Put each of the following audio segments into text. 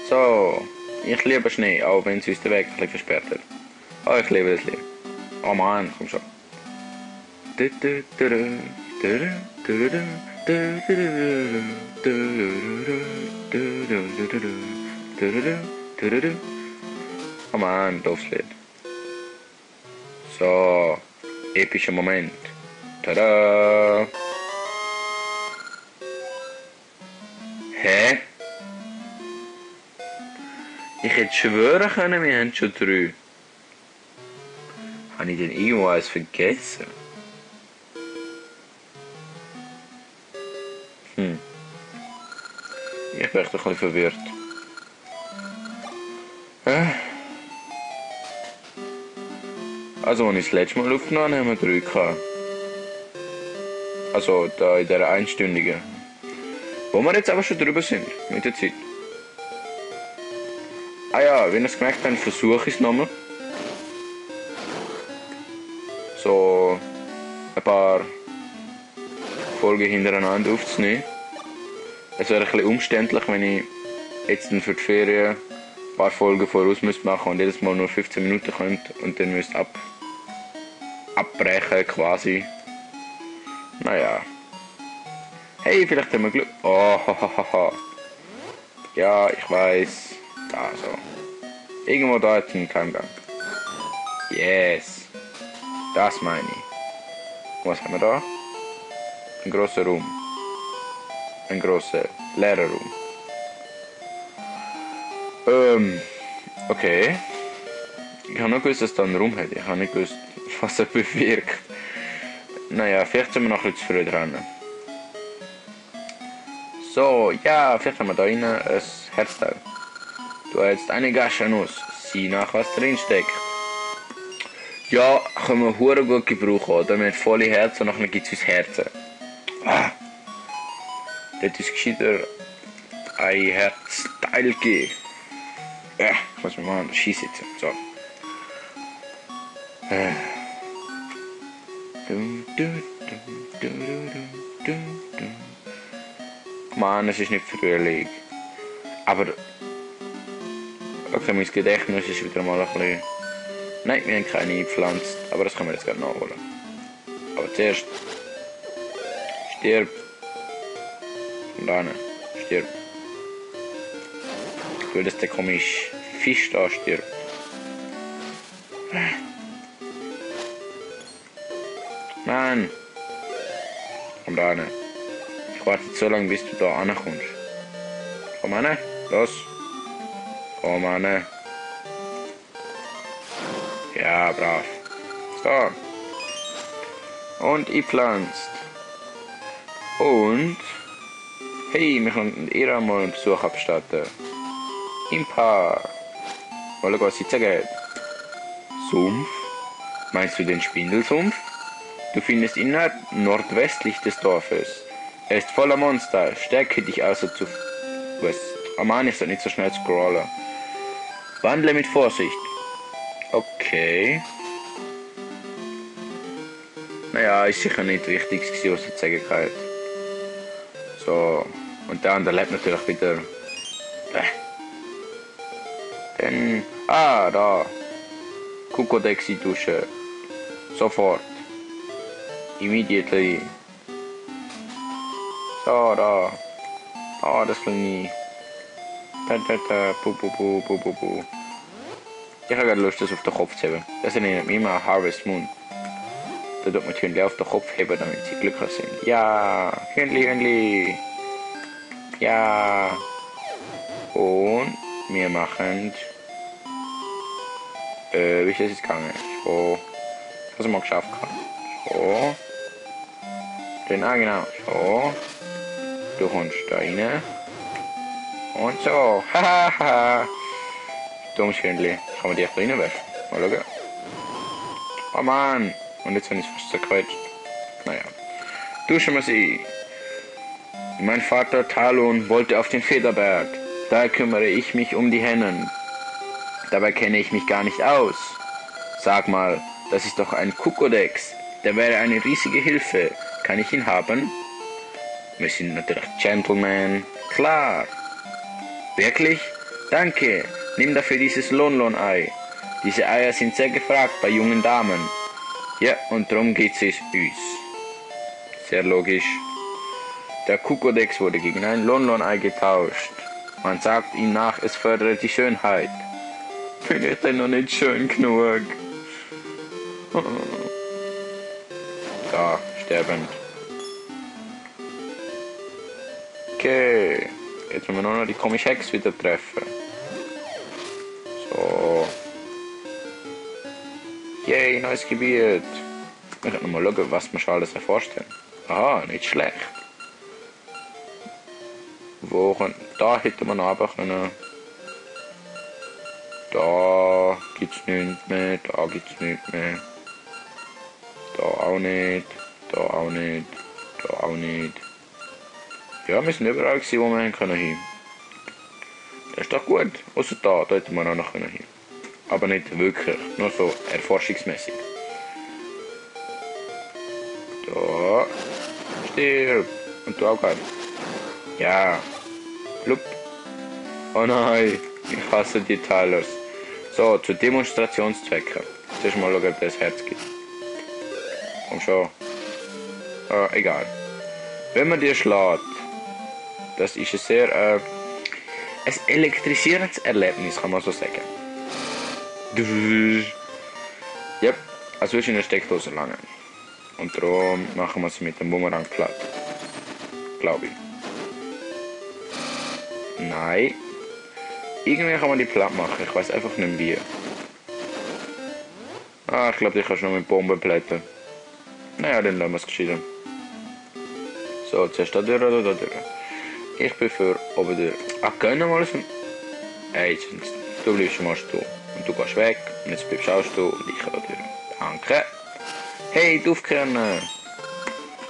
So, ich liebe Schnee, auch wenn es uns den Weg ein bisschen versperrt hat. Oh, ich liebe das Lied. Oh Mann, komm schon. Oh Mann, doofes Lied. So, epischer Moment. Tada! Hä? Ich hätte schwören können, wir haben schon 3. Habe ich denn irgendwo eins vergessen? Ich bin echt ein bisschen verwirrt. Also, als ich das letzte Mal aufgenommen habe, haben wir 3 gehabt. Also, da in dieser einstündigen. Wo wir jetzt aber schon drüber sind, mit der Zeit. Ah ja, wenn ihr es gemerkt habt, versuche ich es nochmal. So ein paar Folgen hintereinander aufzunehmen. Es wäre ein bisschen umständlich, wenn ich jetzt für die Ferien ein paar Folgen voraus machen müsste und jedes Mal nur 15 Minuten könnte und dann müsste abbrechen quasi. Naja. Hey, vielleicht haben wir Glück. Oh, hahaha. Ja, ich weiß. Da so. Irgendwo da jetzt ein Keimgang. Yes. Das meine ich. Was haben wir da? Ein grosser Raum. Ein grosser leerer Raum. Okay. Ich habe nur gewusst, dass da einen Raum hat. Ich habe nicht gewusst, was er bewirkt. Naja, vielleicht sind wir noch ein bisschen zu früh dran. So, ja, vielleicht haben wir da rein ein Herzteil. Du hast jetzt eine Gaschnuss. Sieh nach, was drin steckt. Ja, können wir hure gut gebrauchen, oder? Wir haben volle Herzen und nachher gibt es uns Herzen. Ah. Das ist gescheiter ein Herzteil geben. Ja, ich muss mir mal an den Ski sitzen. So. Mann, es ist nicht Frühling. Aber okay, mein Gedächtnis ist wieder mal ein bisschen... Nein, wir haben keine eingepflanzt, aber das können wir jetzt gerade nachholen. Aber zuerst... Stirb. Und dann, stirb. Ich will, dass der komische Fisch da stirbt. Mann! Komm da rein. Ich warte so lange, bis du da ankommst. Komm rein, los. Komm rein. Ja, brav. So. Und ich pflanzt. Und... Hey, wir können ihr einmal einen Besuch abstatten. Im Park. Mal schauen, was sie sagt. Sumpf? Meinst du den Spindelsumpf? Du findest ihn nordwestlich des Dorfes. Er ist voller Monster. Stärke dich also zu Fuß. Oh Mann, ich soll nicht so schnell scrollen. Wandle mit Vorsicht. Okay. Naja, ist sicher nicht wichtig, was ich sagen kann. So. Und der andere lebt natürlich wieder. Dann. Ah, da. Kukodexi-Dusche. Sofort. Immediately. So, da. Oh, das kleine. Pu. Ich habe gerade Lust, das auf den Kopf zu heben. Das erinnert mich immer an Harvest Moon. Da tut man die Hündchen auf den Kopf heben, damit sie glücklich sind. Ja, Hündli. Ja. Und wir machen... wie ist das jetzt gegangen? So. Was ich mal geschafft habe. So. Dann, genau. So. Du kommst da rein. Und so. Hahaha. Dummes Hündli. Kann man die echt reinwerfen? Mal schauen. Oh Mann. Und jetzt bin ich fast zerquetscht. Naja. Duschen wir sie. Mein Vater Talon wollte auf den Federberg. Da kümmere ich mich um die Hennen. Dabei kenne ich mich gar nicht aus. Sag mal, das ist doch ein Kukodex. Der wäre eine riesige Hilfe. Kann ich ihn haben? Wir sind natürlich Gentlemen. Klar. Wirklich? Danke, nimm dafür dieses Lon-Lon-Ei. Diese Eier sind sehr gefragt bei jungen Damen. Ja, und darum geht es uns. Sehr logisch. Der Kukodex wurde gegen ein Lon-Lon-Ei getauscht. Man sagt ihm nach, es fördere die Schönheit. Bin ich denn noch nicht schön genug? Da, sterbend. Okay. Jetzt müssen wir nur noch die komische Hex wieder treffen. So. Yay, neues Gebiet. Wir können mal schauen, was wir schon alles erforscht haben. Aha, nicht schlecht. Da hätten wir noch einfach können. Da gibt's nichts mehr, da gibt's nichts mehr. Da auch nicht, da auch nicht, da auch nicht. Ja, wir sind überall gewesen, wo wir hin können. Das ist doch gut. Außer da hätten wir auch noch hin. Aber nicht wirklich, nur so erforschungsmäßig. Da. Stirb. Und du auch gerade. Ja. Blub. Oh nein. Ich hasse die Tylers. So, zu Demonstrationszwecken. Zuerst mal schauen, ob das Herz gibt. Komm schon. Egal. Wenn man dir schlägt, das ist ein sehr, ein elektrisierendes Erlebnis, kann man so sagen. Yep, als würde ich in eine Steckdose langen. Und darum machen wir es mit dem Bumerang platt. Glaube ich. Nein. Irgendwie kann man die platt machen, ich weiß einfach nicht wie. Ah, ich glaube, ich kann schon mit Bomben plätten. Naja, dann lassen wir es gescheiden. So, zuerst da durch oder da durch? Ich bin für oben durch. Ah, können wir mal so... Hey, du bleibst schon mal stehen. Und du gehst weg. Und jetzt bleibst du auch stehen und ich kann da durch. Danke. Hey, Duftkerne.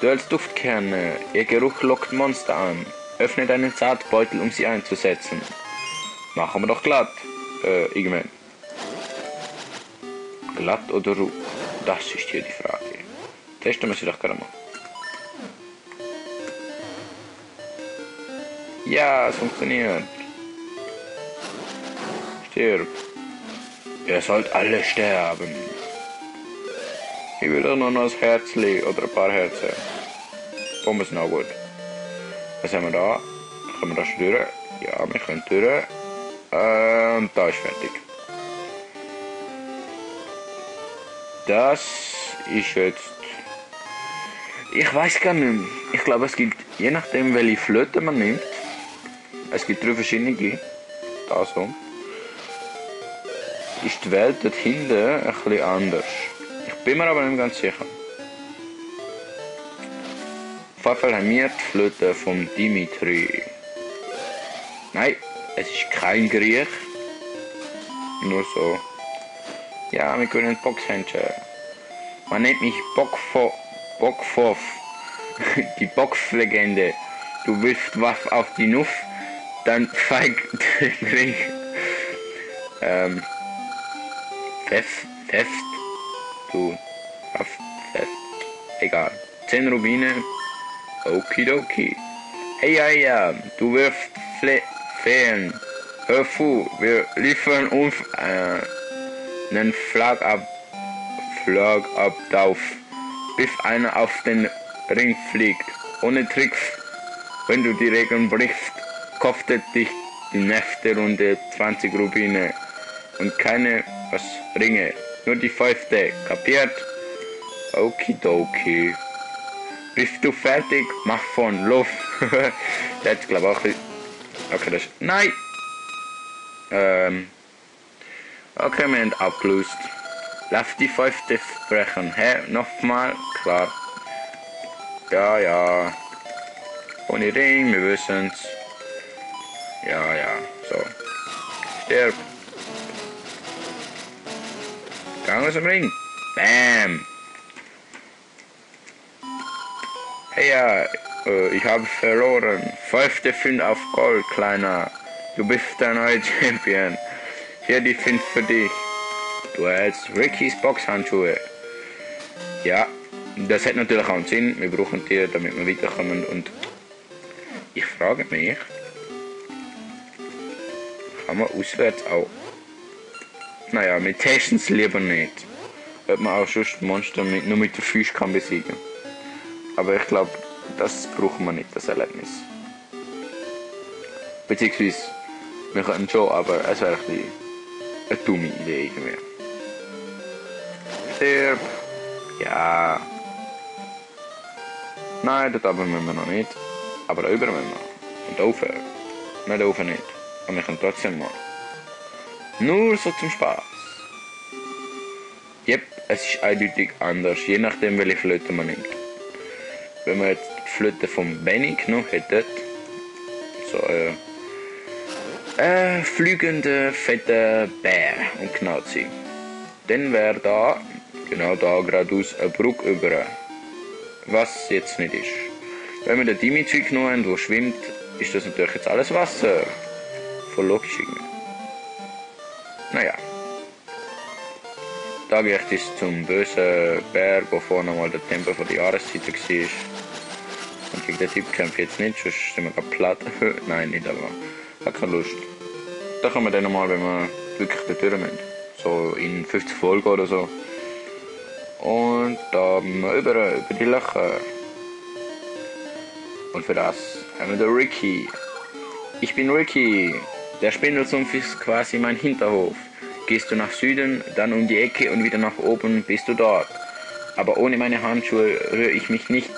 Du als Duftkerne. Ihr Geruch lockt Monster an. Öffne deinen Saatbeutel, um sie einzusetzen. Machen wir doch glatt. Irgendwann. Glatt oder roh? Das ist hier die Frage. Testen wir sie doch gerade mal. Ja, es funktioniert. Stirb. Ihr sollt alle sterben. Ich will doch nur noch ein Herzli oder ein paar Herzen. Bomben sind auch gut. Was haben wir da? Können wir da schon durch? Ja, wir können durch. Und da ist fertig. Das ist jetzt... Ich weiß gar nicht mehr. Ich glaube, es gibt, je nachdem welche Flöte man nimmt, es gibt 3 verschiedene. Da so. Ist die Welt dort hinten ein bisschen anders. Ich bin mir aber nicht ganz sicher. Auf jeden Fall haben wir die Flöte von Dimitri. Nein, es ist kein Griech. Nur so. Ja, wir können Boxhändchen. Man nennt mich Bockfoff. Die Boxlegende. Du wirfst Waff auf die Nuff, dann feigt der Griech. Fest. Du. Fest. Egal. 10 Rubine. Okidoki. Hey, ja, du wirfst Feen. Hör zu, wir liefern uns einen Flagablauf, bis einer auf den Ring fliegt. Ohne Tricks. Wenn du die Regeln brichst, kostet dich die nächste Runde 20 Rubine. Und keine Ringe. Nur die 5. Kapiert? Okidoki. Bist du fertig? Mach von los. Jetzt glaube ich auch. Okay, das. Nein! Okay, wir haben abgelöst. Lass die 5. sprechen. Hä? Nochmal? Klar. Ja. Ohne Ring, wir wissen's. Ja. So. Stirb. Gang aus dem Ring. Bam. Hey, ja, ich habe verloren. 5. Pfund auf Gold, Kleiner. Du bist der neue Champion. Hier die 5 für dich. Du hältst Rickys Boxhandschuhe. Ja, das hat natürlich auch einen Sinn. Wir brauchen die, damit wir weiterkommen. Und ich frage mich, Kann man auswärts auch. Naja, wir testen es lieber nicht. Ob man auch sonst Monster nur mit der Füße kann besiegen. Aber ich glaube, das brauchen wir nicht, das Erlebnis. Beziehungsweise, wir könnten schon, aber es wäre ein bisschen eine dumme Idee irgendwie. Stirb. Ja. Nein, dort oben müssen wir noch nicht. Aber da oben müssen wir. Und da oben. Nein, da oben nicht. Aber wir können trotzdem mal. Nur so zum Spaß. Jep, es ist eindeutig anders, je nachdem welche Flöte man nimmt. Wenn man jetzt die Flöte vom Benny genommen hätte, so fliegende, fette Bär, um genau zu sein, dann wäre da, genau da geradeaus, eine Brücke über. Was jetzt nicht ist. Wenn wir den Dimitri genommen haben, der schwimmt, ist das natürlich jetzt alles Wasser. Voll logisch irgendwie. Naja. Da gehe ich jetzt zum bösen Berg, wo vorne mal der Tempel von der Jahreszeit war. Und gegen den Typ kämpfe ich jetzt nicht, sonst sind wir gerade platt. Nein, nicht, aber ich habe keine Lust. Da können wir dann nochmal, wenn wir wirklich die Tür müssen. So in 50 Folgen oder so. Und da über die Löcher. Und für das haben wir den Ricky. Ich bin Ricky. Der Spindelsumpf ist quasi mein Hinterhof. Gehst du nach Süden, dann um die Ecke und wieder nach oben, bist du dort. Aber ohne meine Handschuhe rühre ich mich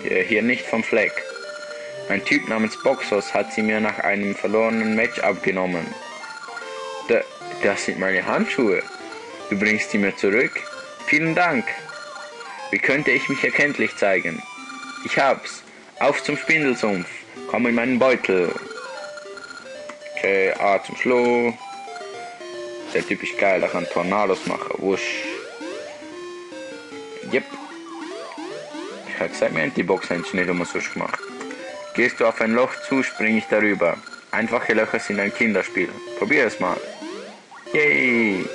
hier nicht vom Fleck. Ein Typ namens Boxos hat sie mir nach einem verlorenen Match abgenommen. Das sind meine Handschuhe. Du bringst sie mir zurück? Vielen Dank. Wie könnte ich mich erkenntlich zeigen? Ich hab's. Auf zum Spindelsumpf. Komm in meinen Beutel. Okay, zum Schluss. Der Typ ist geil, er kann Tornados machen. Wusch. Yep. Ich hab gesagt, wir haben die Boxhands nicht umsonst gemacht. Gehst du auf ein Loch zu, spring ich darüber. Einfache Löcher sind ein Kinderspiel. Probier es mal. Yay.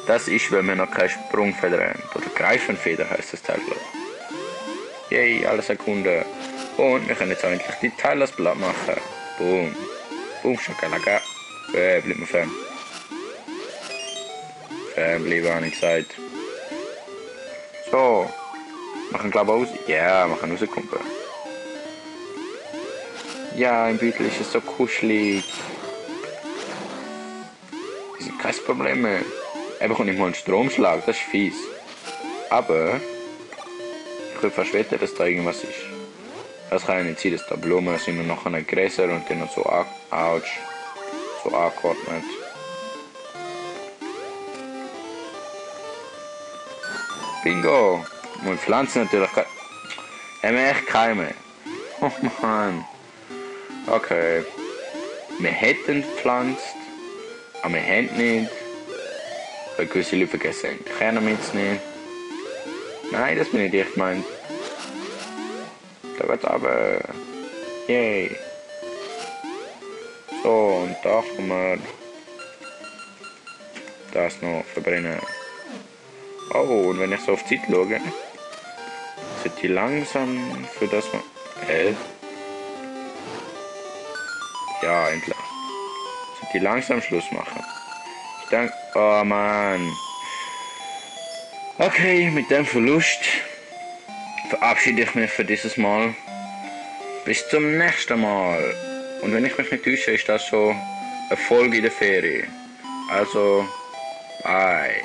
Das ist, wenn wir noch keine Sprungfeder haben. Oder Greifenfeder heißt das Teil, glaube ich. Yay, alle Sekunden. Und wir können jetzt auch endlich die Teile aus Blatt machen. Boom. Boom, Schakalaka. Bleib mir fern. Fernbleiben, habe ich gesagt. So. Machen glaube ich aus. Ja, machen rauskommen. Ja, im Beutel ist es so kuschelig. Das sind kein Problem mehr. Er bekommt nicht mal einen Stromschlag, das ist fies. Aber ich würde fast wetten, dass da irgendwas ist. Das kann ja nicht sein, dass da Blumen sind und noch eine Gräser und dann noch so so angeordnet. Bingo! Und Pflanzen natürlich. Haben wir echt keine. Oh Mann. Okay. Wir hätten gepflanzt, aber wir haben nicht. Weil gewisse Leute vergessen, die Kerne mitzunehmen. Nein, das bin nicht ich gemeint. Da geht's aber. Yay. So, und da kann man das noch verbrennen. Oh, und wenn ich so auf die Zeit schaue, sind die langsam für das man. Ja, endlich. Sind die langsam Schluss machen. Ich denke. Oh Mann. Okay, mit dem Verlust verabschiede ich mich für dieses Mal. Bis zum nächsten Mal. Und wenn ich mich nicht täusche, ist das so eine Folge in der Ferie. Also, bye.